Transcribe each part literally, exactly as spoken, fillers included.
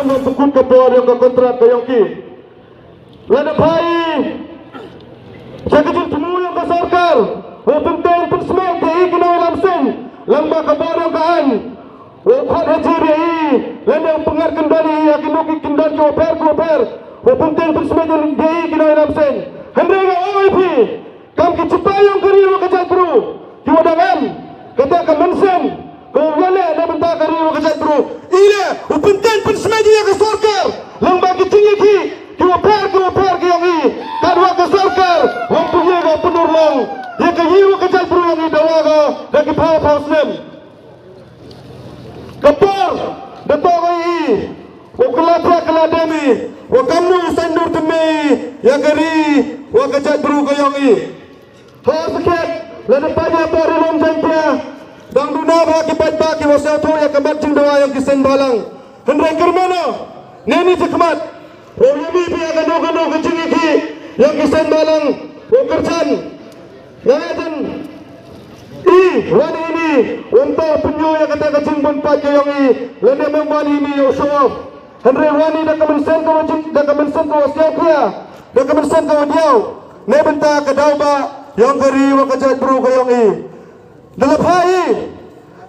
Ngan pynkut ka por ïa ka kontrak ka ïong ki. Lada phai sha ka jingthmu ïong ka sorkar, u pynteng pynsmit ïa i ki nongïalam seng lyngba ka bor ïong ka aiñ. U khot hajir ïa i lane u pynngat kyndon ïa i ha kino ki kyndon kiba pher kiba pher. U pynteng pynsmit ïa i ki nongïalam seng. Hynrei nga ong ïa phi, kam ki shipai ïong ka ri wa ka jaitbru kiwa dang em kata ka mynsiem ka u ïaleh na bynta ka ri wa ka jaitbru. I leh u pynteng pynsmit ïa ka sorkar lyngba ki jingïakhih kiwa pher kiwa pher ki ïong i. Katwa ka sorkar wam pynïaid ka pynurlong ïa ka ri wa ka jaitbru ïong i dawa ka da ki phaw phaw snem. Ka por da toh ka i wa ka la thiah ka la dem i wa kamnu u saiñdur thymmai ïa ka ri wa ka jaitbru ka ïong i. Ho sakhiat lada pait ïa ka ri lum Jaiñtia dang duna ba ki paidbah kiwa sngewthuh ïa ka mat jingdawa ïong ki seng bhalang. Hynrei kyrmen o ne ni jingkhmat wa u ïa mih phi ïa kano kano ka jingïakhih ïong ki seng bhalang wa kyrchan. Nga ngeit jan i wan ini wam toh pynïoh ïa kata ka jingbun paid ka ïong i lane mem wan ini ïa u show off. Hynrei wan i da ka mynsiem ka wa jing da ka mynsiem ka wa sngewkhia da ka mynsiem ka wa diaw na bynta ka daw ba ïong ka ri wa ka jaitbru ka ïong i. Da la phai i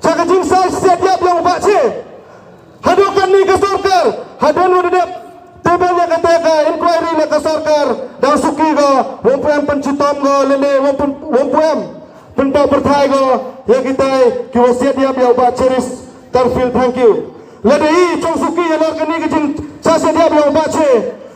sha ka jingsah siat ïap ïong u Bah Che. Haduh katni ka sorkar hadien wa da dep table ïa kata ka inquiry na ka sorkar dang suki ko wam pu em pynshitom ko lane wam pu em pynpaw pyrthai ko ïa kitai kiwa siat ïap ïa u Bah Cherish Tarfield Thangkhiew. Lada i chong suki ïa lor kani ka jingsah siat ïap ïa u Bah Che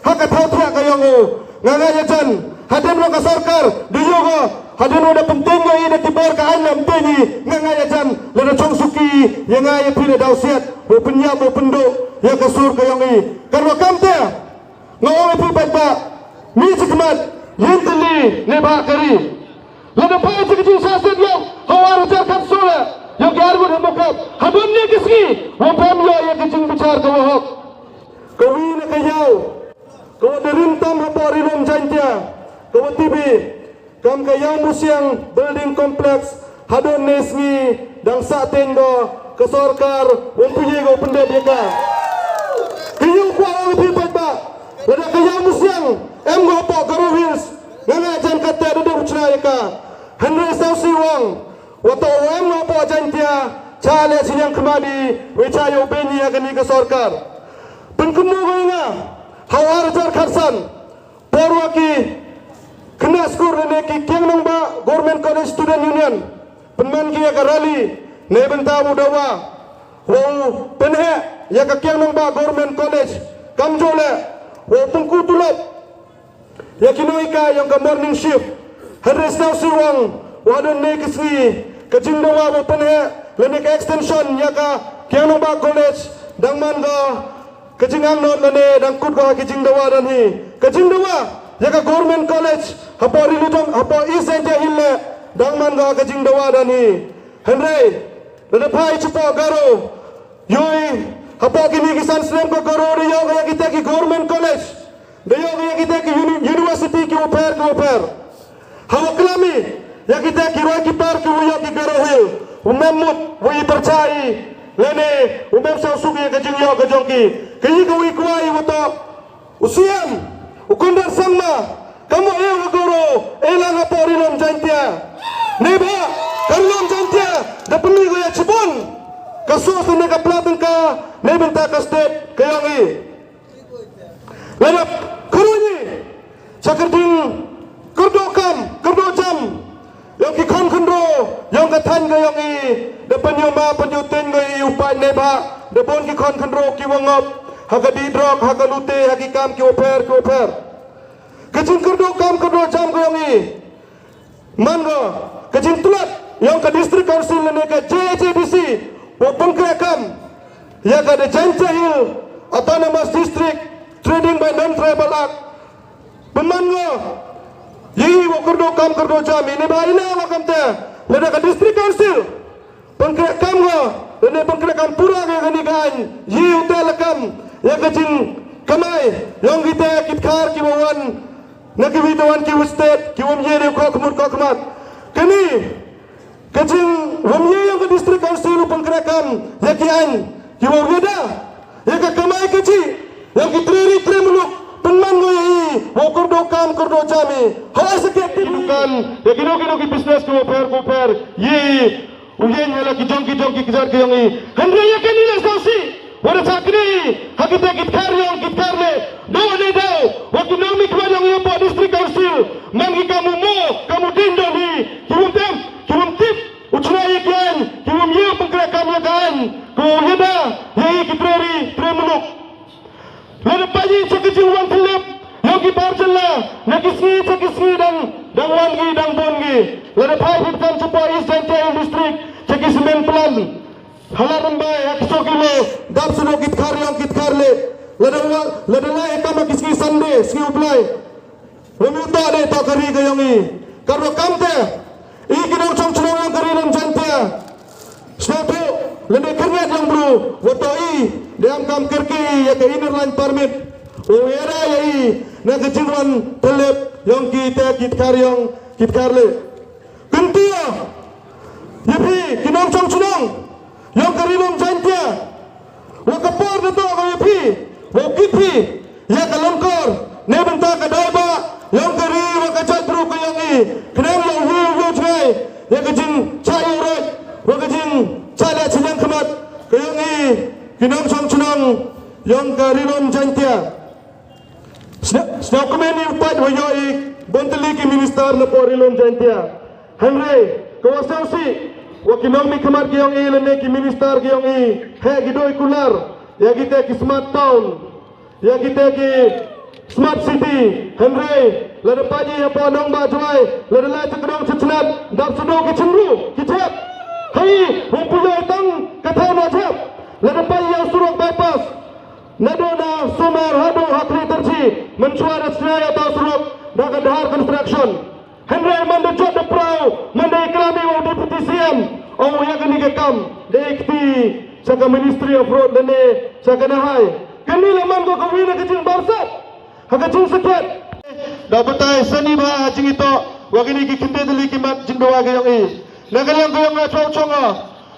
ha ka thaw thiah ka ïong u. Nga ngeit ïa jan hadien wa ka sorkar da ïoh ko hadien wa da pynteng ko i da ki bor ka aiñ lam teng i nga ngeit ïa jan lada chong suki ïa nga ïa phi da daw siat wa pynïap wa pynduh ïa ka sur ka ïong i. Katwa kamte nga ong ïa phi paidbah, mih jingkhmat, ïeng tylli ne bah ka ri. Lada phai sha ka jingsah siat ïap ha u ar hajar khatsoo leh ïong ki arngut ha Mawkhap hadien ne ka sngi wa phem ïoh ïa ka jingbishar ka wa hok. Ka wi na ka ïaw ka wa da rim tam hapoh Ri Lum Jaiñtia ka wa tibi kam ka Ïaw Musiang Building Complex hadien ne sngi dang sah teng ko ka sorkar wam pynïaid ko pyndep ïa ka. Ka ïaw kwah ong phi paidbah lada ka Ïaw Musiang em ko hapoh Garo Hills nga ngeit jan katte da dep u chna ïa ka. Hynrei sngewsih ong wa toh wa em ko hapoh Jaiñtia cha leh siniang khmat i wei cha ïoh beiñ ïa kani ka sorkar. Pynkynmaw ko ïa nga ha u ar hajar khatsan por wa ki khynnah skur lane ki Kiang Nangbah Government College Student Union pynman ki ïa ka rally ne bynta u dawa wa u pynheh ïa ka Kiang Nangbah Government College kamjooh leh wa u pynku tulop ïa ki nonghikai ïong ka morning shift. Hynrei sngewsih ong wa hadien ne ka sngi ka jingdawa wa u pynheh lane ka extension ïa ka Kiang Nangbah College dang man ko ka jingangnud lane dang kut ko ha ki jingdawa don hi. Ka jingdawa ïa ka Government College hapoh Ri Lum Jaiñ hapoh East Jaiñtia Hills leh dang man ko ha ka jingdawa don hi. Hynrei lada phai shapoh Garo ïohi hapoh kini ki san snem ko Garo da ïoh ka ïa kita ki Government College da ïoh ka ïa kita ki uni- university ki wa pher ki wa pher. Ha wa klam i ïa kita ki roi ki par ki wa ïoh ki Garo Hill u mem mut wa i pyrchah i lane u mem sngewsuk ïa ka jingïoh ka jong ki. Ka i ka wi kwai wa toh u C M u Conrad Sangma kam wa ïa wa Garo ïa lang hapoh Ri Lum Jaiñtia. Ne bah ka Ri Lum Jaiñtia da pynmih ko ïa chibun ka source ne ka pla tyngka ne bynta ka state ka ïong i. Lada kyrwoh i cha ka jingkyrduh kam kyrduh jam ïong ki khon khynro ïong ka thaiñ ka ïong i da pynïoh ma pynïoh teiñ ko i u paid ne bah da bun ki khon khynro ki wa ngop ha ka dih drok ha ka lute ha ki kam ki wa pher ki wa pher. Ka jingkyrduh kam kyrduh jam ka ïong i man ko ka jingtlot ïong ka District Council lane ka J H A D C wa pynkreh kam ïa ka The Jaiñtia Hills Autonomous District Trading by Non-Tribal Act. Pynman ko ïa i wa kyrduh kam kyrduh jam i ne bah i ne wa kamte lada ka District Council pynkreh kam ko lane pynkreh kam pura ko ïa kani ka aiñ ïa i u teh lakam ïa ka jingkamai ïong kita ki dkhar ki wa wan na ki wi tawan ki wi state ki wam ïa dei khoh khmut khoh khmat. Kani ka jing wam ïa ïong ka District Council u pynkreh kam ïa ki aiñ ki wa wi da Ïa ka kamai kajih ïa ki tre ri tre muluk, pynman ngi ïa i, wa kyrduh kam kyrduh jam i. Hawa sa ki activity, dukan, ïa kino kino ki business kiwa pher kiwa pher, ïa i u ïeng ha la ki jong ki jong ki kjat ki jong i. Hynrei ïa kane la sngewsih, wa da shah knieh i ha kita ki dkhar ïong ki dkhar leh. Dei ne dei wa ki nongmihkhmat ïong i hapoh District Council, man ki kam u mo kam u ding don hi, ki wym tip, ki wym tip u chna ïa ki aiñ, ki wym ïoh pynkreh kam ïa ka aiñ. Ko ïada ïa i ki tre ri tre muluk. Lada peit i cha ka jingwan tyllep ïong ki bar jylla, na ki sngi cha ki sngi dang, dang wan ngi dang bun ngi. Lada peit i tam chapoh East Jaintia Hills District, cha ki cement plant, ha Lad Rymbai ha ki so kilo, dap shuh ki dkhar ïong ki dkhar leh. Lada wa, lada lai kam ha ki sngi Sunday, sngi U Blai, wa mi u toh dei toh ka ri ka ïong i. Katwa kamte i ki nongshong shnong ïong ka Ri Lum Jaintia, sngewthuh lane khyrngiat ïong bru, wa toh i dei em kam kyrkieh i ïa ka Inner Line Permit, wa u ïada ïa i na ka jingwan tyllep ïong kita ki dkhar ïong ki dkhar leh. Kyntu ïa phi ki nongshong shnong ïong ka Ri Lum Jaintia, wa ka por da toh ka ïa phi, wa u kit phi ïa ka longkor neibynta ka dei ba ïong ka ri wa ka jaitbru ka ïong i, khnang ïa u ïa u jngai ïa ka jingshah ïa u raij wa ka jingshah leh shiliang khmat ka ïong i, ki nongshong shnong ïong ka Ri Lum Jaintia. Sne-, sngewkmen i u pait wa ïoh i bun tylli ki minister na poh Ri Lum Jaintia. Hynrei ka wa sngewsih wa ki nongmihkhmat ki ïong i lane ki minister ki ïong i, heh ki doi kular ïa kita ki smart town, ïa kita ki smart city. Hynrei lada peit i hapoh nongbah Jowai, lada lai cha ka dong cha chnat, dap shuh ki chynru ki jhep. Hei, hum pu ïoh tang ka thaw na jhep. Lada peit i ïa u surok bypass, naduh na Sumar haduh ha Khlieh Tyrshi, mynshuwa da shna ïa uta u surok da ka Dhar Construction. Hynrei man da jot da praw, man da ïaklam i wa u Deputy C M, ong u ïa kane ka kam da i kti sha ka Ministry of Road lane sha ka NHAI. Kane la man ko ka wi na ka jingbarsat ha ka jingsakhiat. Da batai sani bha ha jingitoh wa kine ki khyndai tylli ki mat jingdawa ka ïong i. Na ka liang ka ïong nga chwa u chong nga,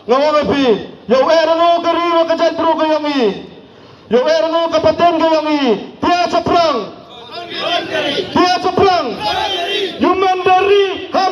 nga ong ïa phi, ïa u eh rano ka ri wa ka jaitbru ka ïong i. Ïa u eh rano ka pateng ka ïong i. Tia chaphrang, tia chaphrang. Ïa u man da ri ha